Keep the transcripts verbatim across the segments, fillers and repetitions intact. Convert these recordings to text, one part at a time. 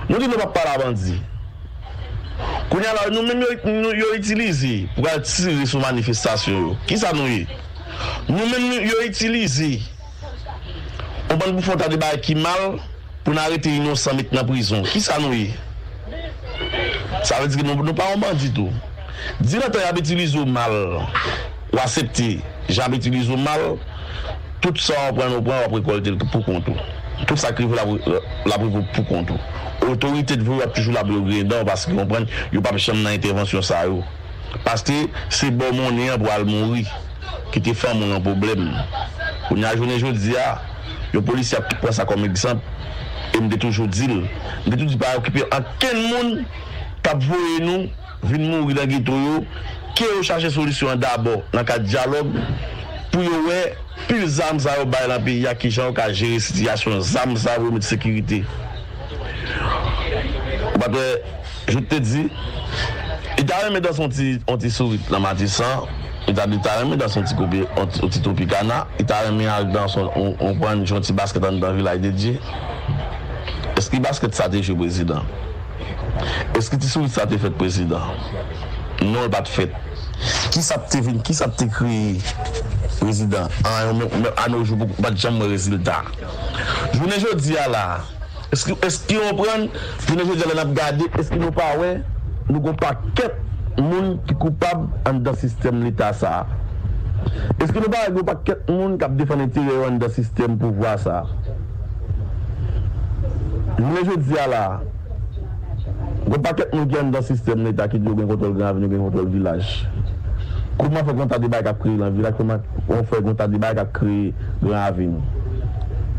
Nou di nou p ap pale a bandi. Kounye a la, nou menm yo, nou, yo itilize pou al tire sou manifestasyon yo. Kisa nou ye? Nou menm yo itilize. Ou konprann, pou fè yon ta de bagay ki mal, pou n arete inosan, met nan prizon. Kisa nou ye? Sa vle di ke nou, nou pa yon bandi tou. Di nan tan y ap itilize w mal, w aksepte jan y ap itilize w mal, tout sa w pran, w pran, w ap rekòlte l pou kont ou. Tout sa k rive w, l ap, l ap rive w pou kont ou. Otorite t vre, y ap toujou la pou yo griyen dan w, paske w konprann, yo p ap janm nan entèvansyon sa yo. Paske se ba w monnen an pou al mouri, kite fanmi w nan pwoblèm. Kounye a, jounen jodi a, yon polisye ap pran sa kòm egzanp, e m te toujou di l, m te toujou di pa okipe ankenn moun k ap voye nou vin mouri nan geto yo, ke yo chache solisyon an dabò nan kad dyalòg, pou yo wè pil zam sa yo bay lan peyi a, kijan yo ka jere sitiyasyon zam sa yo pou yo met sekirite. Ou pa t wè, Jout te di, li ta renmen danse yon ti, yon ti sourit nan Matisan, li ta, li ta renmen danse yon ti kopi, yon ti, yon ti Tropicana, li ta renmen al danse yon, yon, yon prann yon ti baskèt anndan Vilaj de Dye. Èske baskèt sa te jwe prezidan? Èske ti sourit sa te fèt prezidan? Non, l pa t fèt. Kisa k te vin, kisa k te kreye prezidan? An, men, men, a no jou, pa t janm wè rezilta. Jounen jodi a la, èske, èske w konprann? Jounen jodi a la n ap gade, èske nou pa wè nou gon pakèt moun ki koupab anndan sistèm leta sa a? Èske nou pa wè gon pakèt moun k ap defann enterè yo anndan sistèm pouvwa sa a? Jounen jodi a la, gon pakèt moun ki anndan sistèm leta ki di yo gen kontwòl Gran Ravin, yo gen kontwòl Vilaj. Kòman fè gon ta de bagay k ap kreye lan Vilaj? Kòman fè gon ta de bagay k ap kreye Gran Ravin?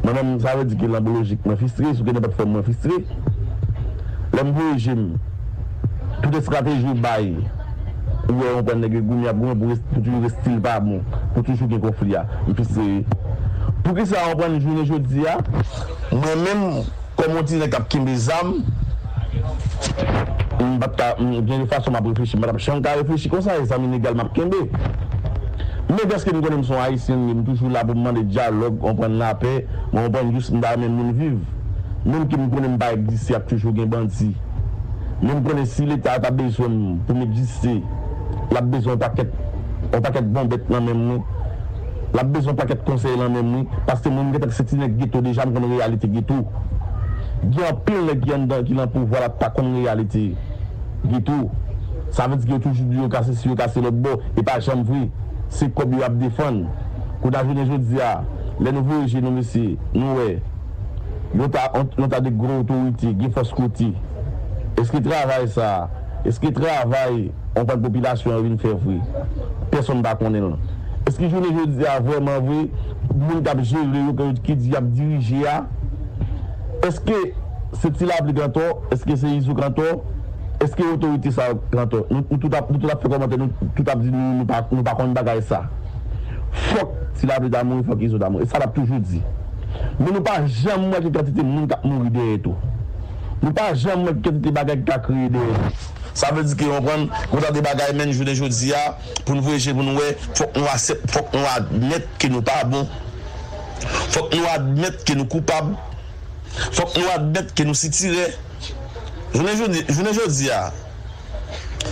Mwen menm, sa vle di ke lan lojik mwen fristre, sou ke nenpòt fòm mwen fristre. Lè m voye je m, tout estrateji ou bay, ou wè yon pwen nèg yo goumen, ap goumen pou res-, pou toujou reste l pa bon, pou toujou gen konfli a. M fristre. Poukisa w konprann jounen jodi a, mwen menm, kòm yon ti nèg k ap kenbe zam, m pa t ka, m, gen de fason m ap reflechi, m pa t ap janm ka reflechi konsa, e zam ilegal m ap kenbe. Men dèske m konnen m se yon Ayisyen, m toujou la pou m mande dyalòg, konprann lapè, mwen konprann jis m ta renmen moun viv. Menm ke m konnen m pa egziste, ap toujou gen bandi. Men m konnen si leta a ta bezwen m pou m egziste, l ap bezwen yon pakèt, yon pakèt bonbèt nan men mwen. L ap bezwen yon pakèt konsèy nan men mwen, paske mwen m gentan se ti nèg geto deja, m konn reyalite geto. Gen anpil nèg ki anndan, ki lan pouvwa la, pa konn reyalite geto. Sa vle di ke yo toujou di yo ka sesi, yo ka se lòt bò, e pa janm vre. Se kòb yo ap defann. Kounye a jounen jodi a, lè nou voye je nou, mesye, nou wè yon ta, yon, yon ta de gwo otorite, gen fòs kote. Èske travay sa a, èske travay yon pati popilasyon an vin fè vre? Pèsonn pa konnen l. Èske jounen jodi a, vrèman vre, moun k ap jere yo, ki, ki di y ap dirije a, èske se Ti Lapli k antò? Èske se Izo k antò? Èske otorite sa yo k antò? Nou, nou tout ap, nou tout ap fè kòmantè, nou tout ap di nou, nou pa, nou pa konn bagay sa. Fòk Ti Lapli ta mouri, fòk Izo ta mouri. E sa n ap toujou di. Men nou pa janm wè ki kantite moun k ap mouri dèyè tou. Nou pa janm wè ki kantite bagay ki ka kreye dèyè tou. Sa vle di ke, w konprann, konsa de bagay, men jounen jodi a, pou n voye je pou n wè, fòk nou aksep-, fòk nou admèt ke nou pa bon. Fòk nou admèt ke nou koupab. Fòk nou admèt ke nou sitirè. Jounen jodi, jounen jodi a,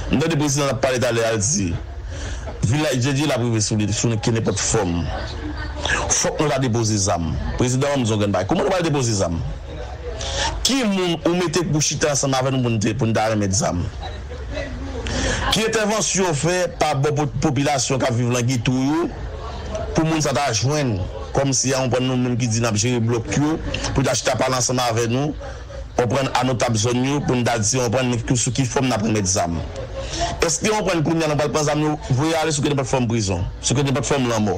m tande prezidan ap pale talè a, l di, Vilaj de Dye l ap rive sou li, sou li, ki nenpòt fòm. Fòk nou ta depoze zam. Prezidan, ban m di w yon grenn bagay. Kòman nou pral depoze zam? Ki moun ou mete pou chita ansanm avè nou pou n te, pou n ta remèt zam? Ki entèvansyon w fè pa bò po-, popilasyon k ap viv lan geto yo pou moun sa ta jwenn kòmsi a yon pran nou menm ki di n ap jere blòk yo pou ta chita pale ansanm avè nou, w konprann, a notab zòn yo pou n ta di, w konprann, men ki, sou ki fòm n ap remèt zam? Èske w konprann kounye a nou pral pran zam yo voye ale sou ke nenpòt fòm prizon, sou ke nenpòt fòm lanmò?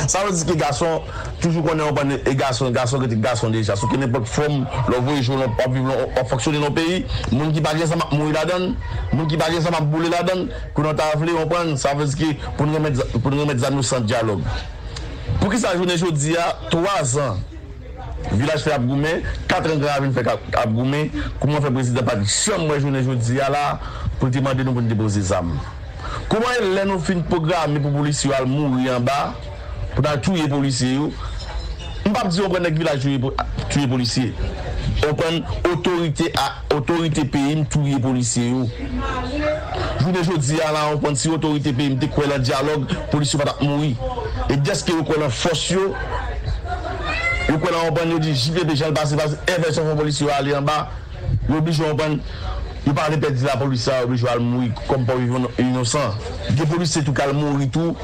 Sa vle di ke gason toujou konnen w konprann e gason, gason rete gason deja. Sou ke nenpòt fòm, lè w voye je w, w ap viv, w ap fonksyone nan yon peyi, moun ki pa gen zam ap mouri ladan l, moun ki pa gen zam ap boule ladan l, kounye w ta vle, w konprann, sa vle di ke pou n remèt, pou n remèt zam yo san dyalòg. Poukisa jounen jodi a, twa zan, Vilaj fè ap goumen, kat an Gran Ravin fè ap, ap goumen, kòman fè prezidan pa t janm wè jounen jodi a la pou l te mande nou pou n depoze zam? Kòman e lè nou fin pwograme pou polisye yo al mouri anba, pou n al touye polisye yo? M p ap di yon pran nèg Vilaj touye po-, touye polisye. Konprann, otorite a otorite peyi m touye polisye yo. Jounen jodi a la, konprann, si otorite peyi m te kwè nan dyalòg, polisye yo pa t ap mouri. E dèske yo kwè nan fòs yo, yo kwè nan, konprann, yo di J P P jan l pase, pase, envèsyon fè polisye yo ale anba, yo oblije, konprann, yo pa vle pèdi lapolis la, yo oblije al mouri kòm pòv inosan. Gen polisye tou k al mouri tou,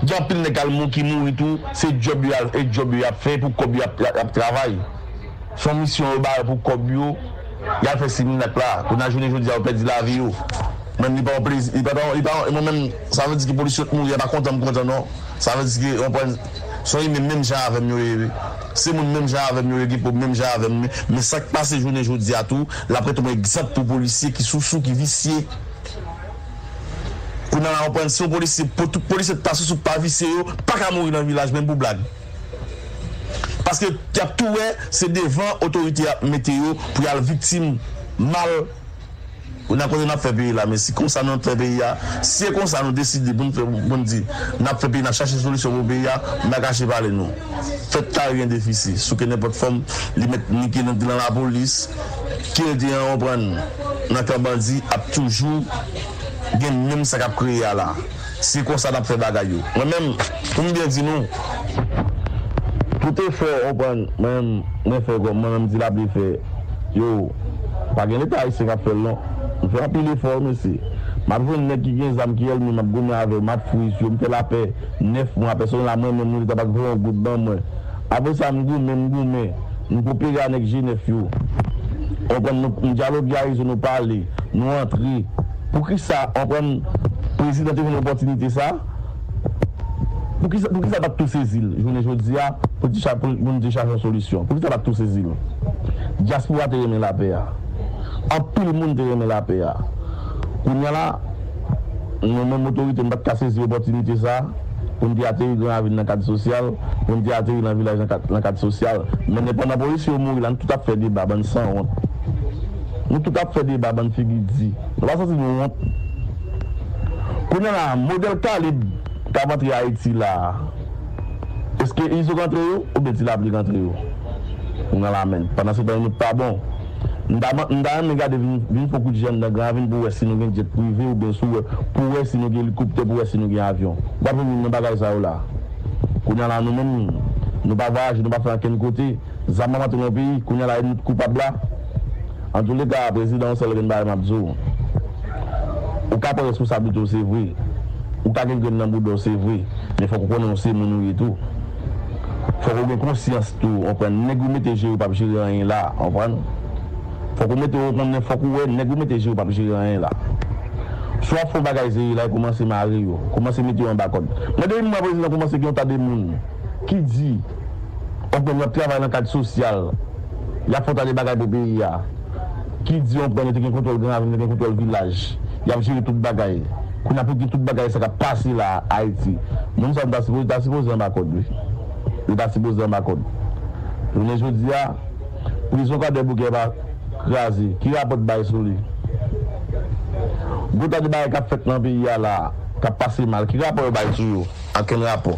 gen anpil nèg k al mou-, ki mouri tou, se djòb yo al, e djòb yo y ap fè, pou kòb yo y ap, y ap, y ap travay. Se yon misyon yo ba yo pou kòb yo, y al fè Siminac la. Kounye a jounen jodi a, yo pèdi lavi yo. Mwen menm, li pa yon plezi, li pa, li pa, mwen menm, sa vle di ki polisye yo t mouri, a pa kontan m kontan non. Sa vle di ki, yon pwen, se yon imen menm jan avè m yo ye, wi. Se moun menm jan avè m yo ye, gen pwob menm jan avè m. Men, men sa k pase jounen jodi a tou, l ap rete yon egzanp pou polisye ki sousou, ki visye. Kounye a la, yon pwen, si yon polisye, pou tout polisye t pa sousou, pa visye yo, pa ka mouri nan vilaj, menm pou blag. Paske y ap tou wè, se devan otorite y ap mete yo pou y al viktim mal. Kounye a kote n ap fè peyi la, men si konsa nou ap fè peyi a, si se konsa nou deside pou n fè, pou n di, n ap fè peyi, n ap chache solisyon pou peyi a, m pa kache pale nou. Fèt kari en defisi, sou ke nenpòt fòm, li mèt nike nan, nan lapolis, ke l te an konprann nan kan bandi ap toujou gen menm sa k ap kreye a la. Se konsa n ap fè bagay yo. Mwen menm, pou m byen di nou, tout efò, konprann, mwen menm, mwen fè kòm, mwen menm di l ap fè, yo, pa gen Leta ayisyen k ap fè l non. M fè anpil efò, mesye. M ap jwenn nèg ki gen zam, ki èlmi, m ap goumen avè yo, m ap fri sou yo, m fè lapè nèf mwa, pèsonèl la, mwen menm, nou Leta pa t voye yon goud ban mwen. Apre sa, m goumen, m goumen, m kopere a nèg G nèf yo. Konprann, nou, m dyaloge a Izo, nou pale, nou antre. Poukisa, konprann, prezidan te jwenn opòtinite sa? Poukisa, poukisa l pa t tou sezi l, jounen jodi a, pou di cha-, pou, pou nou te chache yon solisyon? Poukisa l pa t tou sezi l? Dyaspora te renmen lapè a. Anpil moun te renmen lapè a. Kounye a la, nou menm otorite, nou pa t ka sezi opòtinite sa a pou n te ateri Gran Ravin nan kad sosyal, pou n te ateri nan vilaj nan kad, nan kad sosyal. Men pandan polisye yo mouri la, nou tout ap fè deba, bann sanwont. Nou tout ap fè deba, bann figi di. Nou pa santi nou wont? Kounye a la, modèl kalib k ap antre Ayiti la a, èske Izo k antre yo oubyen Ti Lapli k antre yo? Ou nan lamèn. Pandan se tan, nou pa bon. M ta, m ta renmen gade vin, vin fè kout je anndan Gran Ravin pou wè si nou gen djèt prive oubyen si w wè, pou wè si nou gen elikoptè, pou wè si nou gen avyon. W ap jwenn youn nan bagay sa yo la. Kounye a la, nou menm, nou pa vwayaje, nou pa fè ankenn kote. Zam ap antre nan peyi, kounye a la, e nou t koupab la. Antouleka, prezidan, yon sèl grenn bagay m ap di w. Ou ka pran responsablite w, se vre. Ou ka gen grenn nan bouda w, se vre. Men fòk ou konnen w se moun ou ye tou. Fòk ou gen konsyans tou, w konprann? Nèg ou mete jere yo p ap jere anyen la, w konprann? Fòk ou mete, w konprann, men fòk ou wè, nèg ou mete jere yo p ap jere anyen la. Si w ap fè yon bagay serye la, e kòmanse mare yo, kòmanse mete yo anba kòd. Mwen depi m wè prezidan kòmanse gen yon ta de moun ki di, w konprann, y ap travay nan kad sosyal, y ap fè yon ta de bagay pou peyi a, ki di, w konprann, yo te gen kontwòl Gran Ravin, yo te gen kontwòl vilaj, y ap jere tout bagay. Kounye a pou gen tout bagay sa k ap pase la Ayiti. Moun sa yo ta sipoze, ta sipoze anba kòd, wi. Yo ta sipoze anba kòd. Jounen jodi a, prizon Kwadèboukè pa kraze. Ki rapò t bay sou li? Gwo ta de bagay k ap fèt nan peyi a la, k ap pase mal. Ki rapò yo bay sou yo? Okenn rapò.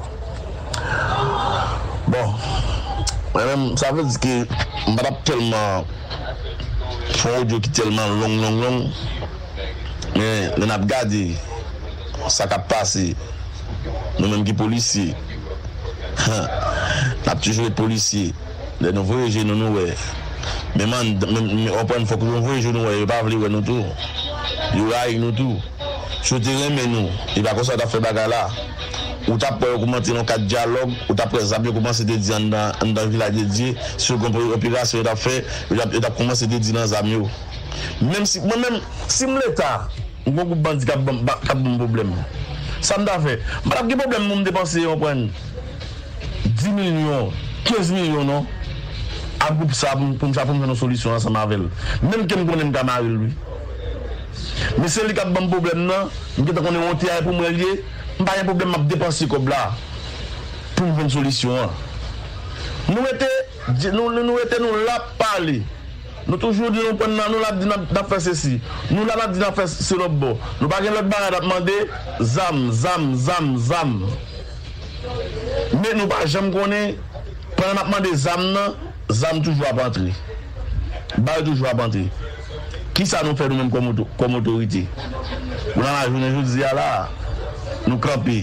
Bon, mwen menm, sa vle di ke m pa t ap tèlman fè yon odyo ki tèlman long, long, long. Men, lè n ap gade sa k ap pase, nou menm ki polisye, n ap toujou ret polisye. Lè nou voye je nou, nou wè. Men, men, men, w konprann, fòk nou voye je nou wè, yo pa vle wè nou tou. Yo rayi nou tou. Si yo te renmen nou, e pa konsa yo t ap fè bagay la. Ou t ap wè yo kòmanse nan kad dyalòg, ou t ap wè zam yo kòmanse dedi anndan, anndan Vilaj de Dye, si yo gen operasyon yo t ap fè, yo t ap, yo t ap kòmanse dedi nan zam yo. Menm si, mwen menm, si m Leta, m gen yon gwoup bandi k ap ban m, k ap ban m pwoblèm. Sa m ta fè? M pa t ap gen pwoblèm pou m depanse, w konprann, dis milyon, kenz milyon non, a gwoup sa pou m, pou m, pou m jwenn yon solisyon ansanm avè l. Menm ke m konnen m ka mare l, wi. Men se li k ap ban m pwoblèm nan, m gentan konnen wonte a e pou mwen l ye, m pa gen pwoblèm, m ap depanse kòb la pou m jwenn solisyon an. Nou rete, nou, nou, nou rete, nou la ap pale. Nou toujou di nou pran nan, nou la ap di n ap, n ap fè sesi. Nou la n ap di n ap fè se lòt bò. Nou pa gen lòt bagay n ap mande, zam, zam, zam, zam. Men nou pa janm konnen, pandan n ap mande zam nan, zam toujou ap antre. Ba yo toujou ap antre. Kisa nou fè nou menm kòm oto-, kòm otorite? Kounye a la, jounen jodi a la, nou kanpe.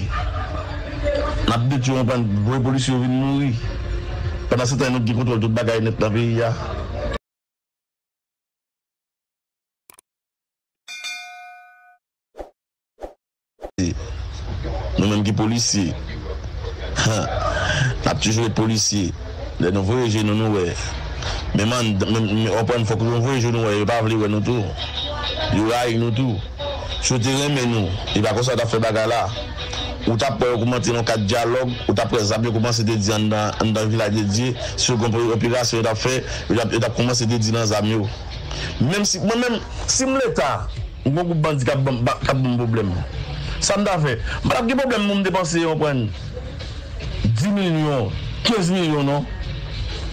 N ap detwi, anprann voye polisye yo vin mouri. Pandan se tan, nou gen kontwòl tout bagay nèt nan peyi a. Nou menm ki polisye, n ap toujou ret polisye. Lè nou voye je nou, nou wè. Men, men, men, men, w konprann, fòk nou voye je nou wè. Yo pa vle wè nou tou. Yo rayi nou tou. Si yo te renmen nou, e pa konsa yo t ap fè bagay la. Ou t ap wè yo kòmanse nan kad dyalòg, ou t ap wè zam yo kòmanse te di anndan, anndan Vilaj de Dye, si yo gen operasyon yo t ap fè, yo t ap, yo t ap kòmanse te di nan zam yo. Menm si, mwen menm, si m Leta, m gon gwoup bandi k ap ban m, ba, k ap ban m pwoblèm. Sa m ta fè? M pa t ap gen pwoblèm pou m depanse, w konprann, dis milyon, kenz milyon non,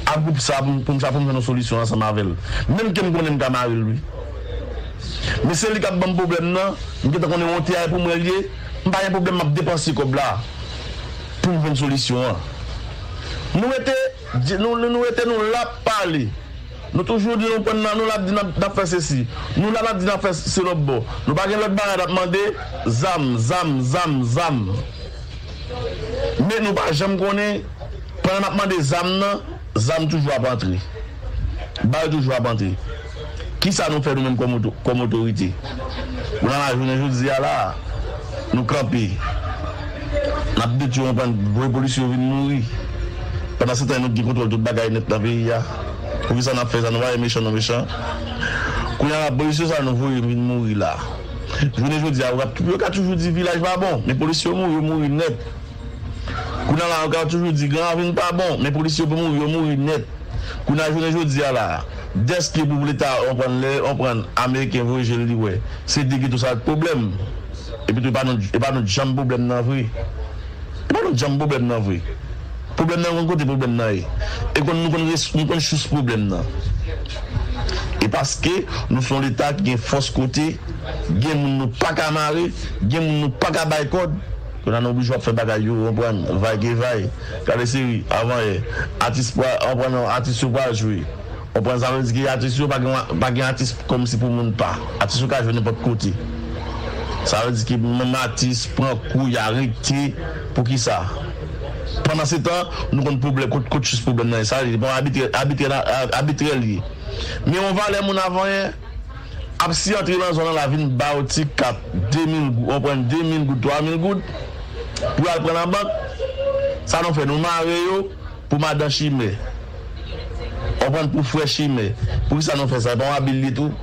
ak gwoup sa pou m, pou m, pou m jwenn yon solisyon ansanm avè l. Menm ke m konnen m ka mare l, wi. Men se li k ap ban m pwoblèm nan, m gentan konnen wonte a e pou mwen l ye, m pa gen pwoblèm, m ap depanse kòb la pou m jwenn solisyon an. Nou rete, nou, nou, nou rete, nou la ap pale. Nou toujou di nou pran nan, nou la ap di n ap, n ap fè sesi. Nou la n ap di n ap fè se lòt bò. Nou pa gen lòt bagay n ap mande, zam, zam, zam, zam. Men nou pa janm konnen, pandan n ap mande zam nan, zam toujou ap antre. Ba yo toujou ap antre. Kisa nou fè nou menm kòm oto-, kòm otorite? Kounye a la, jounen jodi a la, nou kanpe. N ap detwi, anprann voye polisye yo vin mouri. Pandan se tan, nou gen kontwòl tout bagay nèt nan peyi a. Poukisa n ap fè sa? Nou pa gen mechan, nou mechan. Kounye a la, polisye sa nou voye vin mouri la. Jounen jodi a, yo ka toujou di Vilaj pa bon, men polisye yo mouri, yo mouri nèt. Kounye a la, yo ka toujou di Gran Ravin pa bon, men polisye yo mouri, yo mouri nèt. Kounye a, jounen jodi a la, dèske pou Leta, anprann lè, anprann Ameriken voye je l li wè. Se de geto sa k pwoblèm. Epi tou, e pa nou, e pa nou janm pwoblèm nan vre. E pa nou janm pwoblèm nan vre. Pwoblèm nan, yon kote pwoblèm nan ye. E konn, nou konn res-, nou konn sous pwoblèm nan. E paske nou se yon Leta ki gen fòs kote, gen moun nou pa ka mare, gen moun nou pa ka bay kòd. Kounye a nou oblije ap fè bagay yo, w konprann, vay ke vay. Gade seri, avan yè, atis pral, w konprann, atis yo pral jwe. W konprann, sa vle di ke atis yo pa gen, pa gen atis kòmsi pou moun pa. Atis yo ka jwe nenpòt kote. Sa vle di ke menm atis pran kou, y arete, poukisa? Pandan se tan, nou konn pwoblèm, kot, kot sous pwoblèm nan ye. Sa vle di, bon, abitrè, abitrè, abitrè l ye. Men yon valè moun avan yè, ap si antre nan zòn nan la vin ba yo ti kat, de mil goud, w konprann, de mil goud, twa mil goud, pou y al pran nan bank. Sa nou fè, nou mare yo pou madan chimè. W konprann, pou frè chimè. Poukisa nou fè sa? E pa yon abi l ye tou?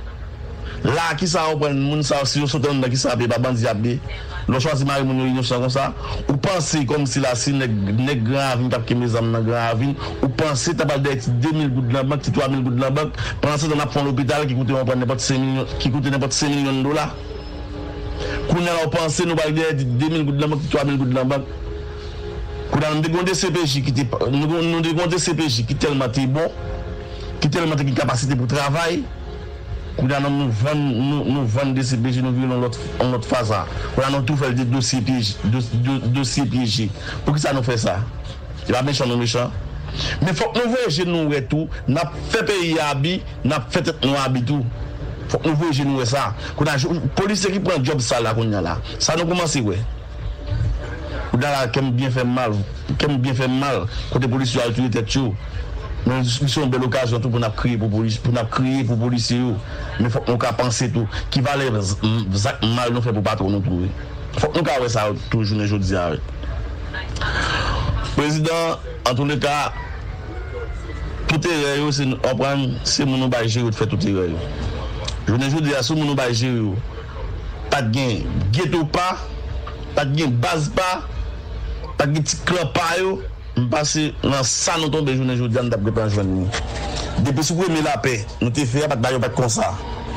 La, kisa w konprann, moun sa yo, si yo sot anndan, kisa y ap ye? E pa bandi y ap ye? Lè w chwazi mare moun yo inosan konsa, ou panse kòmsi la, si nèg, nèg Gran Ravin k ap kenbe zam nan Gran Ravin, ou panse t ap al dèyè ti de mil goud nan bank, ti twa mil goud nan bank, pandan se tan n ap fè yon lopital ki koute, w konprann, nenpòt senk milyon, ki koute nenpòt senk milyon dola. Kounye a la, w panse nou pral dèyè ti de mil goud nan bank, ti twa mil goud nan bank. Kounye a, nou te gen yon D C P J ki te, nou, nou te gen yon D C P J ki tèlman te bon, ki tèlman te gen kapasite pou travay. Kounye a, nou, nou vann, nou, nou vann D C P J, nou vire yon lòt, yon lòt fason. Kounye a, nou tou fè l de dosye pyeje, do-, do-, dosye pyeje. Poukisa nou fè sa? Se pa mechan nou mechan. Men fòk nou voye je nou wè tou, n ap fè peyi a abi, n ap fè tèt nou abi tou. Fòk nou voye je nou wè sa. Kounye a, jou-, polisye ki pran djòb sal la kounye a la, sa nou kòmanse wè. Kounye a la, kè m byen fè m mal, kè m byen fè m mal, kote polisye yo al touye tèt yo. Men se yon bèl okazyon tou pou n ap kriye pou polis-, pou n ap kriye pou polisye yo. Men fòk nou ka panse tou, ki valè z-, m-, zak mal nou fè pou patwon nou tou, wi. Fòk nou ka wè sa tou jounen jodi a, wi. Prezidan, antouleka, tout erè yo, se, w konprann, se moun ou bay jere yo te fè tout erè yo. Jounen jodi a, si moun ou bay jere yo pa t gen geto pa, pa t gen baz pa, pa t gen ti klan pa yo, m panse nan sa nou tonbe jounen jodi a, nou t ap gentan jwenn li. Depi sou premye lapè nou te fè a, pa t, bagay yo pa t konsa.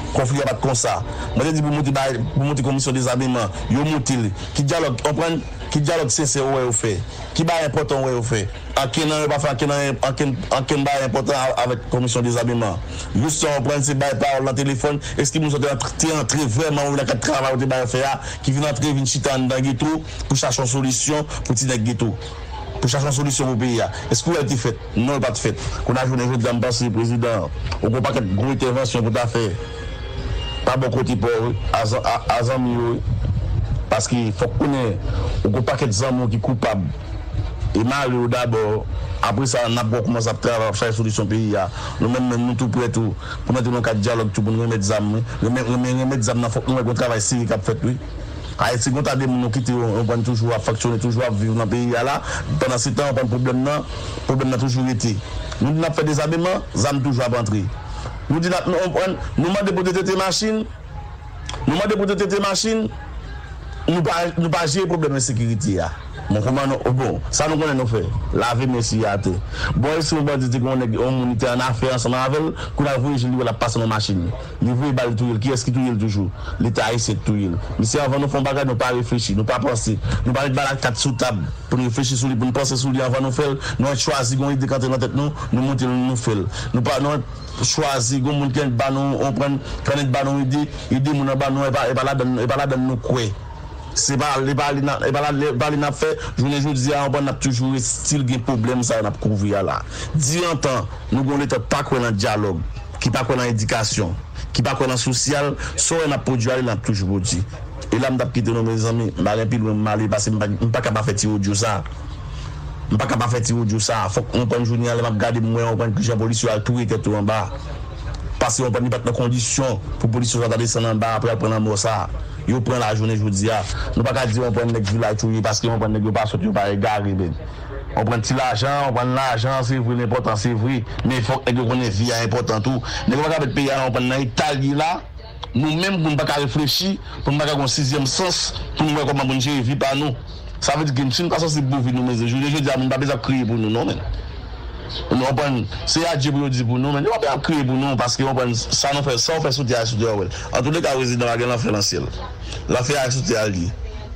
Konfli a pa t konsa. Mwen te di pou monte bay, pou monte komisyon dezameman, yo monte l. Ki dyalòg, w konprann? Ki dyalòg sensè ou wè yo fè? Ki bagay enpòtan ou wè yo fè? Ankenn nan yo pa fè ankenn, ankenn, ankenn bagay enpòtan a-, avèk komisyon dezameman. Jis sa w konprann, se bay pawòl nan telefòn. Èske moun sa yo te antre, te antre vrèman wi nan kad travay ou te ba yo fè a, ki vin antre, vin chita anndan geto pou chache yon solisyon pou ti nèg geto? pou chache yon solisyon pou peyi a. Èske w wè l te fèt? Non, l pa t fèt. Kounye a jounen jodi a, m panse prezidan an, ou gen yon pakèt gwo entèvansyon pou ta fè pa bò kote pa w, wi, a zan-, a, a zanmi w, wi. Paske fòk konnen, ou gen yon pakèt zanmi w ki koupab. E mare yo dabò. Apre sa, n ap wè w kòman sa ap travay, ap chache solisyon peyi a. Nou menm, menm, nou tou prè tou. Pou n antre nan kad dyalòg tou, pou n remèt zam, wi. Renmen, renmen, remèt zam nan, fòk nou wè gen yon travay serye k ap fèt, wi. Ayiti, gen yon ta de moun nou kite yo, yo konprann toujou ap fonksyone, toujou ap viv nan peyi a la. Pandan se tan, yo konprann pwoblèm nan, pwoblèm nan toujou rete. Nou di n ap fè dezameman, zam toujou ap antre. Nou di n ap, nou, nou, nou mande pou detete machin, nou mande pou detete machin, nou pa, nou pa jere pwoblèm ensekirite a. Bon, kòman nou, bon, sa nou konnen nou fè, lave men sou atè. Bon, e si yon bandi te gen yon nèg, yon moun li te annafè ansanm avè l, kounye a l voye je l, li wè l ap pase nan machin li. Li voye bal touye l. Kiyès ki touye l toujou? Leta ayisyen ki touye l. Mesye, anvan nou fè yon bagay, nou pa reflechi, nou pa panse, nou pa met bal ak kat sou tab pou n reflechi sou li, pou n panse sou li anvan nou fè l. Nou chwazi gen yon ide k antre nan tèt nou, nou moute l, nou fè l. Nou pa, nou chwazi gen yon moun ki annik ba nou, yon pran, ki annik ba nou ide, ide moun anba nou, e pa, e pa ladan, e pa ladan nou kwè. Se pa, e pa li n ap, e pa la, e pa li n ap fè. Jounen jodi a, yon pran n ap toujou still gen pwoblèm sa yo n ap kouvri a la. Di antan, nou gen yon Leta k pa kwè nan dyalòg, ki pa kwè nan edikasyon, ki pa kwè nan sosyal, sa w wè n ap pwodui a, li n ap toujou pwodui. E la m t ap kite nou, mezanmi, m pa gen pi lwen m ale, paske m pa, m pa ka pa fè ti odyo sa. M pa ka pa fè ti odyo sa. Fòk yon pran jounen an, lè m ap gade, m wè yon pran kijan polis yo al touye tèt yo anba. Paske yon pran li pa t nan kondisyon pou polis yo sa ta desann anba apre al pran lanmò sa. Yo pran la jounen jodi a. Nou pa ka di yon pran nèg vilaj touye paske yon pran nèg yo pa sòt, yo pa egare, men. Yon pran ti lajan, yon pran lajan, se vre, l enpòtan, se vre. Men fòk nèg yo konnen vi a enpòtan tou. Nèg yo pa ka met peyi a yon pran nan eta l ye la. Nou menm, pou n pa ka reflechi, pou n pa ka gen yon sizyèm sans, pou n wè kòman pou n jere vi pa nou. Sa vle di ke si n pa sanse pou vi nou, men jounen jodi a, moun pa bezwen ap kriye pou nou, non, men. Nou konprann, se adye pou yo di pou nou, men yo pa bezwen ap kriye pou nou, paske, konprann, sa nou fè, sa w fè sou tè a, sou tè a, w wè l. Antouleka, prezidan pa gen lanfè nan syèl. Lanfè a sou tè a l ye.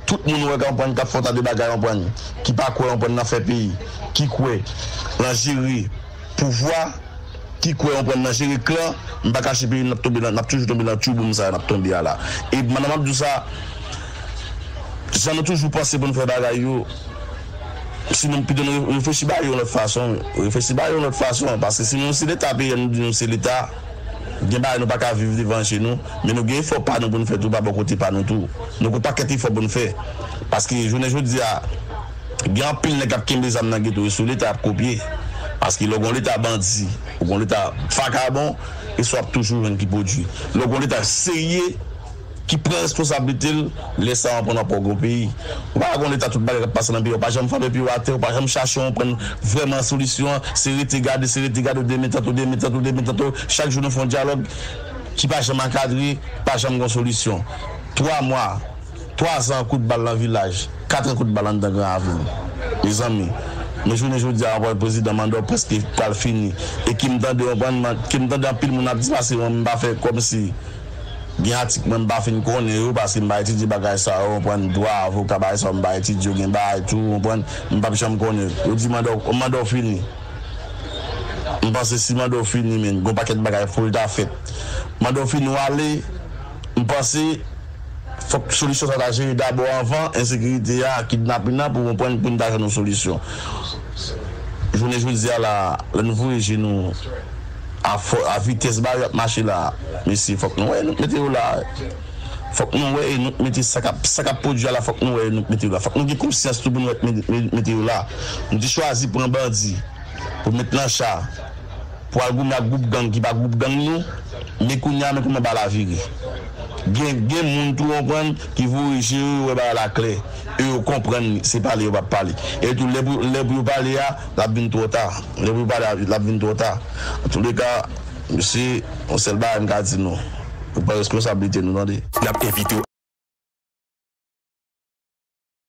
Tout moun wè, konprann, k ap fè yon ta de bagay, konprann, ki pa kwè, konprann, nan fè peyi, ki kwè nan jere pouvwa, ki kwè, konprann, nan jere klan, m pa kache peyi m, n ap tonbe nan, n ap toujou tonbe nan tchouboum sa a n ap tonbe a la. E pandan m ap di w sa, jan nou toujou panse pou n fè bagay yo, sinon pito nou reflechi ba yo yon lòt fason, reflechi ba yo yon lòt fason, paske si nou se Leta peyi a, nou di nou se Leta, gen bagay nou pa ka viv devan je nou, men nou gen efò pa nou pou n fè tou, pa bò kote pa nou tou. Nou gen yon pakèt efò pou n fè. Paske jounen jodi a, gen anpil nèg k ap kenbe zam nan geto yo, sou Leta y ap kopye. Paske lè w gen yon Leta bandi, ou gen yon Leta vakabon, e sa w ap toujou jwenn ki pwodui. Lè w gen yon Leta serye, ki pran responsablite l, lè sa w ap pran nan pòg yon peyi. Ou pa ka gen yon Leta tout bagay k ap pase nan peyi a, ou pa janm frape pye w atè, ou pa janm chache yon pran vrèman solisyon an, se rete gade, se rete gade, ou demen tèt ou, demen tèt ou, demen tèt ou. Chak jou nou fè yon dyalòg ki pa janm ankadre, pa janm gen yon solisyon. Twa mwa, twazan kout bal nan vilaj, katran kout bal anndan Gran Ravin. Mezanmi, men jounen jodi a, anpwen prezidan manda w prèske pral fini. E ke m tande, anpwen, ke m tande anpil moun ap di, pase mwen, m pa fè kòmsi gen atik mwen, m pa fin konnen yo, paske m pa etidye bagay sa yo, anpwen, dwa, avoka, bagay sa yo, m pa etidye yo, gen bagay tou, anpwen, m p ap janm konnen. Yo di manda w, manda w fini. M panse si manda w fini, men, gen yon pakèt bagay fò l ta fèt. Manda w fini, w ale, m panse, fòk solisyon sa ta jere dabò anvan ensekirite a, kidnapin nan, pou konprann, pou n ta jwenn yon solisyon. Jounen jodi a la, lè n voye je nou a fò, a vitès ba yo ap mache la, mesye, fòk nou wè nou mete yo la. Fòk nou wè e nou mete sa k ap, sa k ap pwodui a la, fòk nou wè e nou mete yo la. Fòk nou gen konsyans tou pou nou wè mete, mete yo la. Nou te chwazi pran bandi pou met nan cha, pou al goumen ak gwoup gang ki pa gwoup gang nou, men kounye a, men kòman bagay la vire. Gen, gen moun tou, konprann, ki voye je yo, yo wè bagay la klè. E yo konprann li, se pale yo p ap pale. E tou, lè pou, lè pou yo pale a, l ap vin twò ta. Lè pou yo pale a, l ap vin twò ta. Antouleka, mesye, yon sèl bagay m ka di nou. Nou pran responsablite nou, tande. N ap envite w